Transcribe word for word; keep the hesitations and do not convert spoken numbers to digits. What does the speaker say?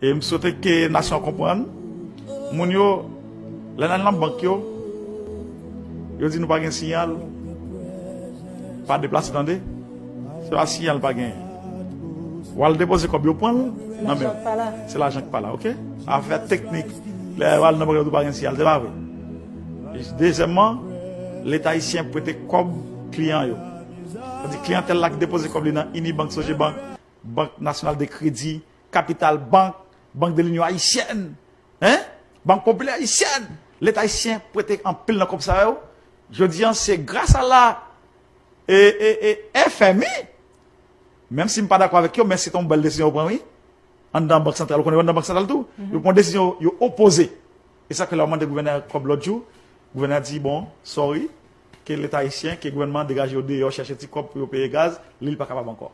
E m swete ke nasyon an konprann. Moun yo, lè n al nan bank yo, yo di nou pa gen siyal, pa deplase, tande. Se pa siyal pa gen. W al depoze kòb, yo pran l nan men w. Se lajan k pa la, oke? Afè teknik. Lè w al nan bank yo di w pa gen siyal, se pa vre. Dezyèmman, Leta ayisyen prete kòb kliyan yo. Sa di kliyantèl la ki depoze kòb li nan Unibank, Sogebank, Bank Nasyonal de Kredi, Kapital Bank, Bank de Linyon Ayisyèn, hein? Bank Popilè Ayisyèn. Leta ayisyen prete anpil nan kòb sa yo. Jodi an, se gras a la e, e, e F M I. Menm si m pa dakò avèk yo, men se te yon bèl desizyon yo pran, wi. Anndan Bank Santral, ou konnen anndan Bank Santral tou, yo pran desizyon yo opoze. E sa fè lè w mande gouvènè kòb lòt jou, gouvènè di, bon, sorry, ke Leta ayisyen, ke gouvènman degaje yo deyò, chèche ti kòb pou yo peye gaz, li, li pa kapab ankò.